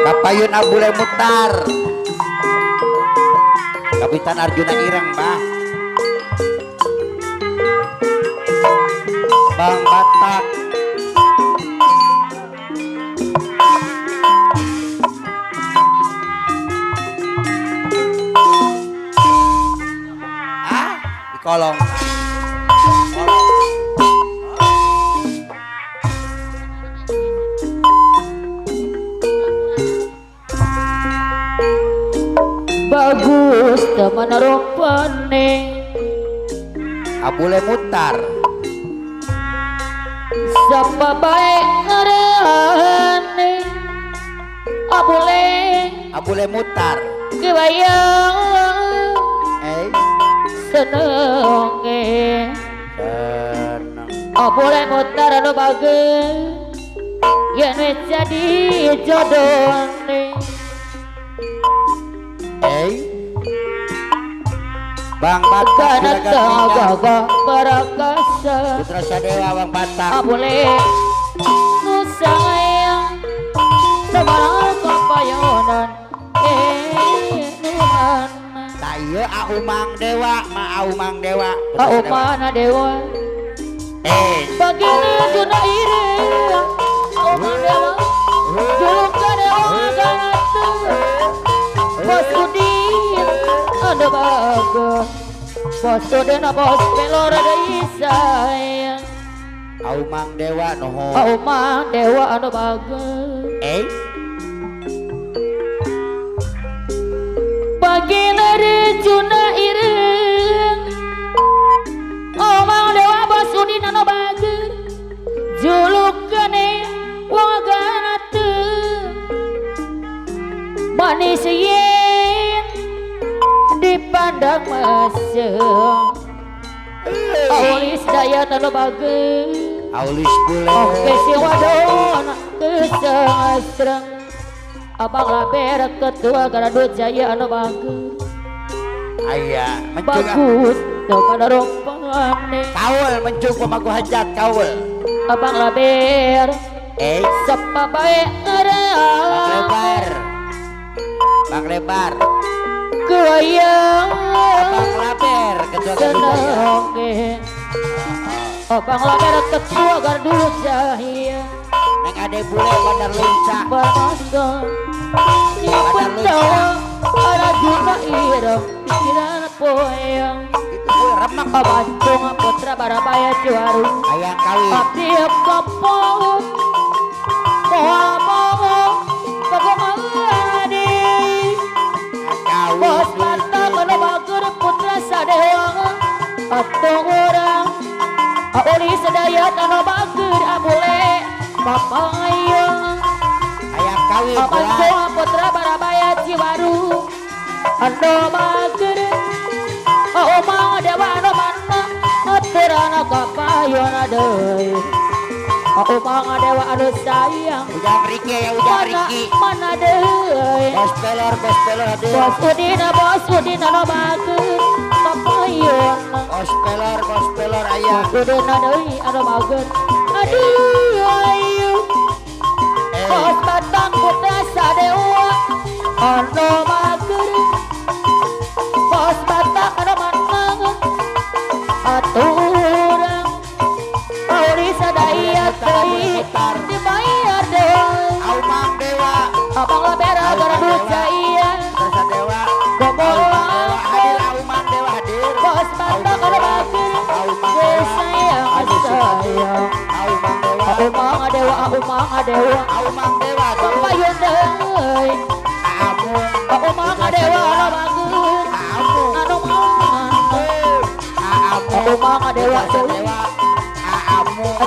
Kapayun Abule Mutar. Kapitan Arjuna Ireng, Bah. Bang Batak. Ah, di kolong. Bagus teman rupane Abule Mutar. Sapa bae ngarane Abule Abule Mutar. Kebayang senenge seneng. Abule Mutar anu bagus yen wis jadi jodone. Bang Batak gagah perakasa Putra Sadewa Bang Batak. Abule nu sayang sabaraha kapayonan nuhan. Tak ieu Aumang Dewa, ma Aumang Dewa. Aumana Dewa. Bagina juna ireung Aumang Dewa. Julukan Dewa ganatu. Bos Udin anu bagus. Bos Udin bos pelor deui sayang. Aumang Dewa nuhun. Aumang Dewa anu bagus. Bagina rejuna ireng Aumang Dewa bos Udin anu bagus. Julukane wong ganatu. Manis yen dipandang mesem. Aulis daya tanu bagus. Aulis bule. Oke si wadon kesengasreng. Abang Laber ketua Garadu Jaya anu bagus. Aya mencung bagus teman rupane. Kaul mencung pemaku hajat kaul. Abang Laber sapa bae ngaran. Bang Lebar. Bang Lebar. Kebayang Abang Laber ketua Gardu Jaya. Abang Laber ketua Gardu Jaya. Neng Ade Bule Bandar Lunca. Bandar Lunca. Arjuna ireng pikiran poyang. Itu bule remak. Abantung putra Barabaya Ciwaru. Ayang kawin. Abdi kapong. Moal moal pagong adi. Bos Batak anu bager putra Sadewa. Atau urang Auli sedaya anu bager Abule papayung. Ayang kawin. Abantung putra Barabaya Ciwaru anu bager. Aumang Dewa anu mana aturana kapayun deui. Aumang Dewa anu sayang. Ujang Riki ya Ujang Riki. Mana deui. Bos pelor hadir. Bos Udin anu bager papayun. Bos pelor aya. Bos Udin deui anu bager. Aduh ayu. Bos Batang putra Sadewa anu bager. Bos Batak anu manang aturang. Auli sadaya deui dibayar deui. Aumang Dewa. Abang Laber Gardu Jaya. Putra Sadewa. Gomola hadir Aumang Dewa hadir. Bos Batak anu bager. Sayang sayang. Aumang Dewa. Aumang Dewa, Aumang Dewa. Aumang Dewa. Papayun deui. Aumang Dewa anu bager. Anu mana. Aumang Dewa deui.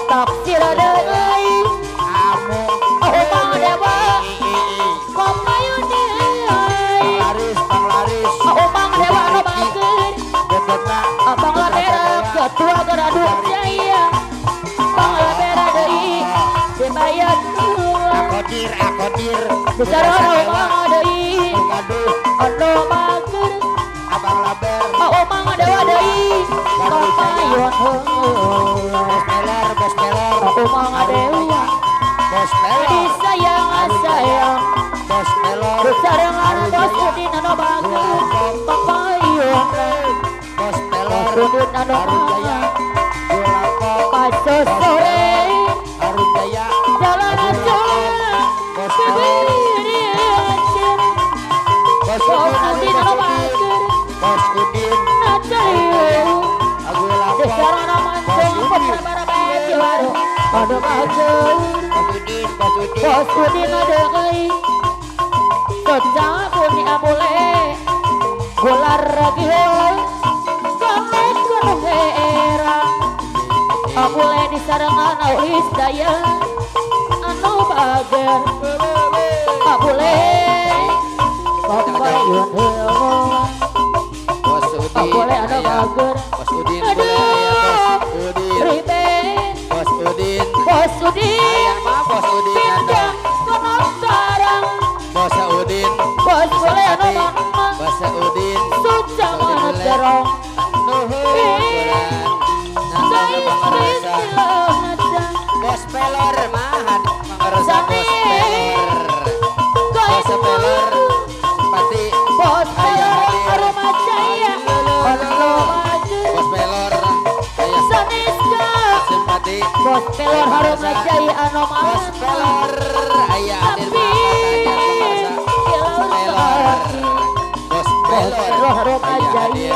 Tafsir deui. Aumang Dewa. Papayun deui. Bang Laris. Aumang Dewa anu bager. Abang Laber ketua Gardu Jaya. Bang Laber deui dibayar. Akodir akodir. Bicara Aumang deui. Anu bager. Abang Laber. Aumang Dewa deui. Papayun heula. Bos pelor, bos pelor. Aumang Dewa. Bos pelor. Disayang sayang. Bos Bos Pelor Besarengan Bos Udin anu bager Papayun Bos Pelor Bos Udin anu Jaya Paso sore Arun Jaya Jalan jalan Bos Pelor Bos Udin anu bager Bos Udin Nacayu Aku Sarana mancung Putra baru Anu bager Bos Udin Bos Udin Bos Udin deui Soca buni abule Gular giheul Kamet kanu era Abule di sarengan aulis daya Anu bager Abule Papayun heula Bos Udin Abule anu bager Bos Udin Bos Udin Ribe Bos Udin Bos Udin Aya mah Bos Udin Pindah kono sarang Bos Udin Bos boleh anu mana Bos Udin Suca mana jarong Nuhun Bos Pelor mah mangaresa Bos Pelor Bos Pelor Simpati Bos Pelor Aroma Jaya Bos Pelor Aya Saniska Simpati Bos Pelor Aroma Jaya anu mana Bos Pelor aya hadir Pelor Bos Pelor Aroma aya Jaya hadir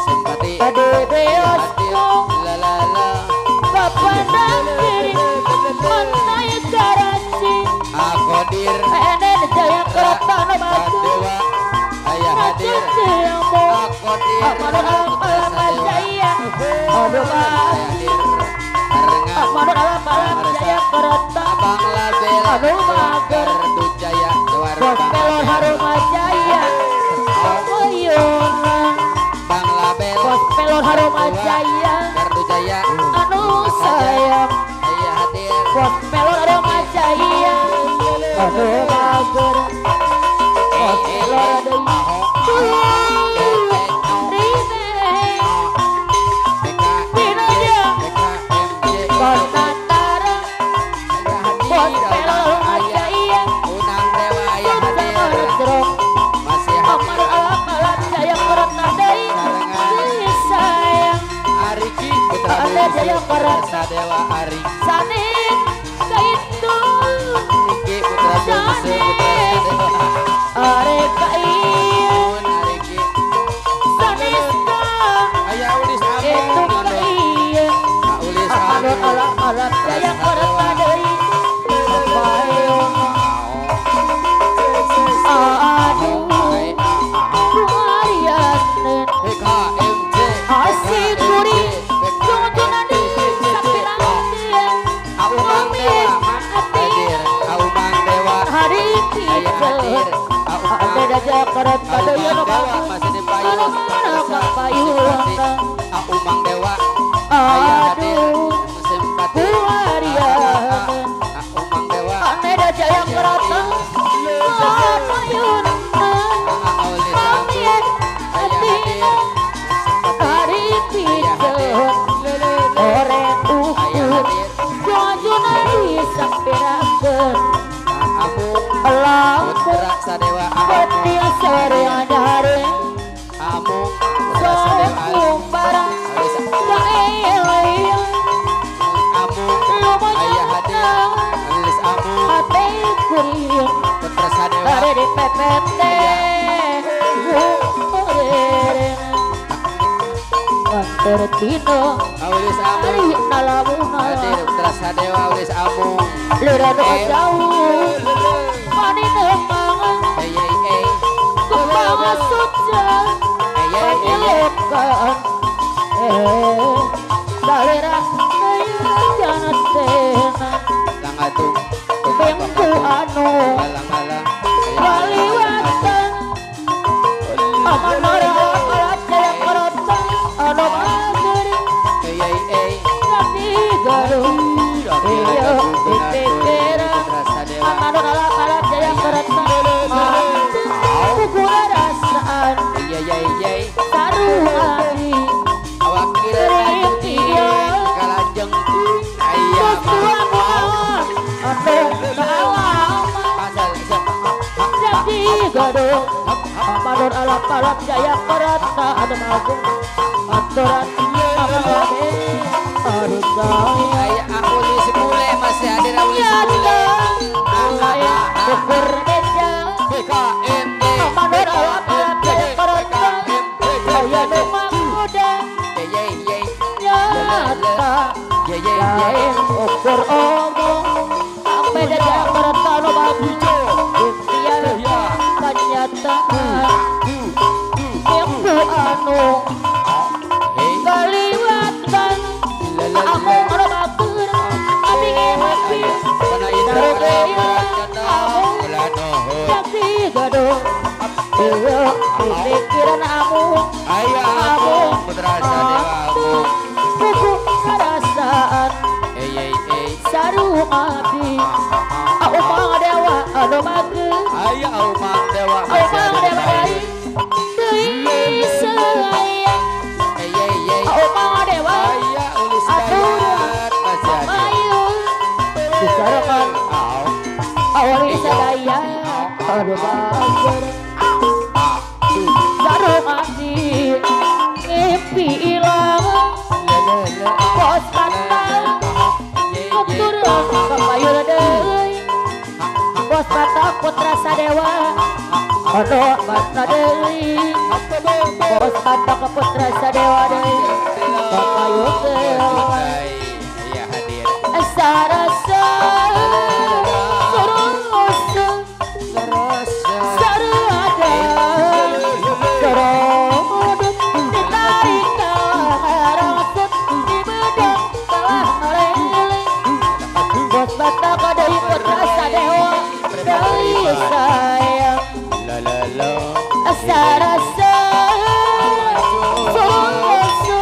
Simpati Ade beos la la la Bapak kiri Manai Karaci Akodir Enen Jaya Kertano Batu Dewa aya hadir Akodir Amanul Alam Jaya Aduh hadir Amanul Alam Jaya Kerta Abang Label Anu Mager Gardu Jaya Jawara Bos Pelor Haruma Jaya Ayuna Bang Label Bos Pelor Haruma Jaya Gardu Jaya Anu sayang aya hadir Bos Pelor Haruma Jaya Anu Mager Bos Pelor Sadewa Ari Sanin kaitu Riki Putra Bungsu Putra Sadewa Are kain Ariki Saniska Aya ulis amung itu kain Ulis amung alam alam jaya kerta deui Papayon Aduh Buarianeun PKMC Asik kuring Aumang Dewa masih di payung Aumang Dewa ayah hadir Simpati Aumang Dewa Aneda Jaya Kerata Payun Ayah hadir Hari pijeun Ore ukur Jojuna disampirakeun Putra Sadewa Petil sore adare Amung Putra Sadewa Sekumbara Kaeling Amung Ayah hadir Alis Amung Hate kuring Putra Sadewa Are di PPT Tertino Aulis Amung Hadir Putra Sadewa Aulis Amung Lurano jauh Paninengan Kembang suca Panyelokan Salera Jangan tena Langatung Bengku anu Kaliwatan Amanara alat jaya kerota Anu mager Tapi garuh Iya dipikira Amanun alat alat jaya kerota Kukura rasaan Saruhari Awakil Rintian Kalajeng Ayah. gadung Amanur alap alap jaya perata anu magung aturan amabe aduh saya Auli Sepule masih hadir Auli Sepule ukur beja BKMD Amanur alap alap jaya perata aya nu muda nyata lain ukur omong sampai jaya perata nu magung impian kenyataan Ibu anu kaliwatan amung anu batur abi ge mati amung jati gadung ieu pikiran amung amung putra sadewa amung kuku karasaan sarung abdi Umang dewa anu mageun aya umang dewa umang dewa deui sayang umang dewa aya ulis dayat mayu disarepan awali sadaya anu mageun sarung abdi ngimpi ilang bos patah turun kapayur deui bos patah putra sadewa anu batna deui bos patah putra sadewa deui kapayur deui aya hadir sarasa surusa sarada sorodot ditarik ka di bedong kalah ngalele bos batak deui putra sadewa deui sayang sarasa surusa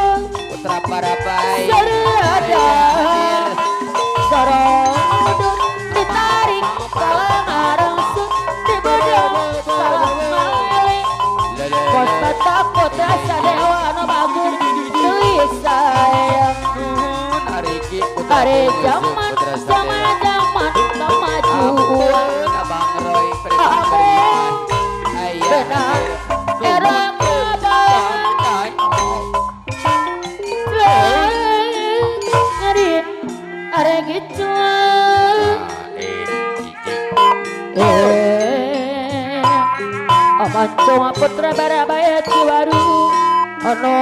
putra parabai sarada sorodot ditarik kalah ngarangsut di bedong kalah ngalele bos batak putra sadewa nu bagus deui sayang Are zaman zaman zaman kemajuan Abang Roy Pribadi benar era kabar ngarin are gitu Amancong putra barabaya Ciwaru anu